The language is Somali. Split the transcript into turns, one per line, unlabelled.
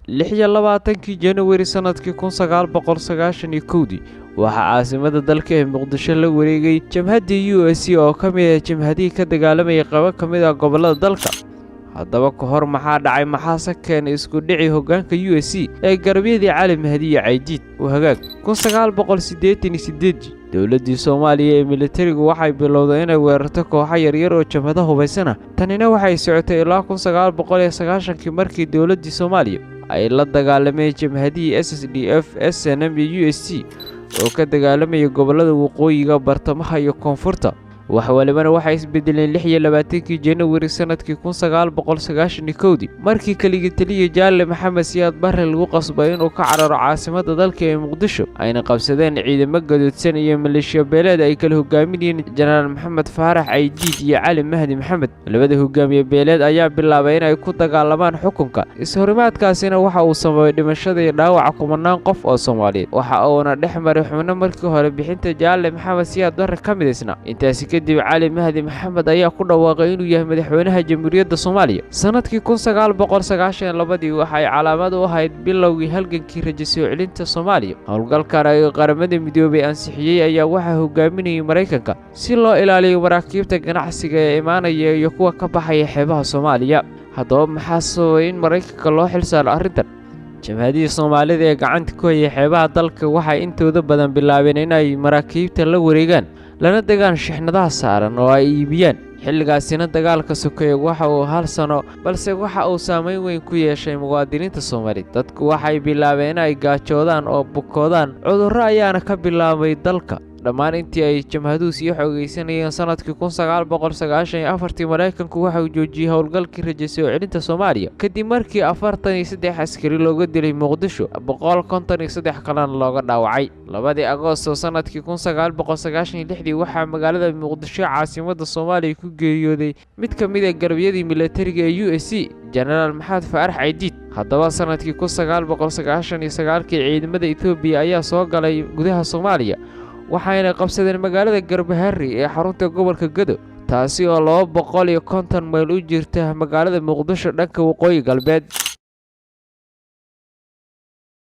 26-kii Januari sanadkii 1991-dii waxaa caasimada dalka ee Muqdisho la wareegay jamhaddii USC oo ka mid ah jamhadihii ka dagaalamayay qaybo ka mid ah gobollada dalka. Haddaba ka hor maxaa dhacay? Maxaase keenay isku dhicii hoggaanka USC ee garabyadii Cali Mahdi iyo Caydiid? U hagaag, 1988-dii dowladdii Soomaaliya ee militarigu waxay bilowday inay weerarto kooxo yaryar oo jamhado hubaysana. Tanina waxay socotay ilaa 1990-kii, markii dowladdii Soomaaliya ay la dagaalameen jamhadihii SSDF, SNM iyo USC oo ka dagaalamayay gobollada waqooyiga, bartamaha iyo koonfurta. Wax walibana waxay isbedeleen 26-kii Januari sanadkii 1991-dii, markii keligii taliya Jaalle Maxamed Siyaad Barre lagu qasbay inuu ka cararo caasimadda dalka ee Muqdisho, ayna qabsadeen ciidamo gadoodsan iyo maleeshiyo beeleed ay kala hogaaminayeen Jenaraal Maxamed Faarax Caydiid iyo Cali Mahdi Maxamed. Labada hogaamiye beeleed ayaa bilaabay inay ku dagaalamaan xukunka. Ishorimaadkaasina waxa uu sababay dhimashada iyo dhaawaca kumanaan qof oo Soomaaliyeed, waxa uuna dhex maray xubno markii hore bixinta Jaalle Maxamed Siyaad Barre ka midaysnaa. Intaasi kadib Cali Mahdi Maxamed ayaa ku dhawaaqay inuu yahay madaxweynaha Jamhuuriyadda Soomaaliya. Sanadkii 1992-dii waxay calaamad u ahayd bilowgii halgankii rajo soo celinta Soomaaliya. Howlgalkan ay Qaramada Midoobay ansixiyey ayaa waxaa hogaaminayay Maraykanka si loo ilaaliyo maraakiibta ganacsiga ee imaanaya iyo kuwa ka baxaya xeebaha Soomaaliya. Haddaba maxaa sababay in Maraykanka loo xilsaaro arrintan? Jamhadihii Soomaalida ee gacanta ku hayay xeebaha dalka waxay intooda badan bilaabeen inay maraakiibta la wareegaan, lana degaan shixnadaha saaran oo ay iibiyaan. Xilligaasina dagaalka sokeeye waxa uu hal sano, balse waxa uu saameyn weyn ku yeeshay muwaadiniinta Soomaaliyeed. Dadku waxay bilaabeen inay gaajoodaan oo bukoodaan, cudurro ayaana ka bilaabmay dalka. Dhammaan intii ay jamhaduhu sii xoogaysanayeen, sanadkii 1994-tii Maraykanku waxa uu joojiyey howlgalkii rajo soo celinta Soomaaliya, kadib markii 43 askari looga dilay Muqdisho, 153 kalena looga dhaawacay. 2-dii Agoosto sanadkii 1996-dii waxaa magaalada Muqdisho, caasimadda Soomaaliya, ku geeriyooday mid ka mid a garabyadii militariga ee USC, Jenaraal Maxamed Faarax Caydiid. Haddaba sanadkii 1999-kii ciidamada Etoobiya ayaa soo galay gudaha Soomaaliya, waxayna qabsadeen magaalada Garbaharri ee xarunta gobolka Gado, taasi oo 250 mayl u jirta magaalada Muqdisho dhanka waqooyi galbeed.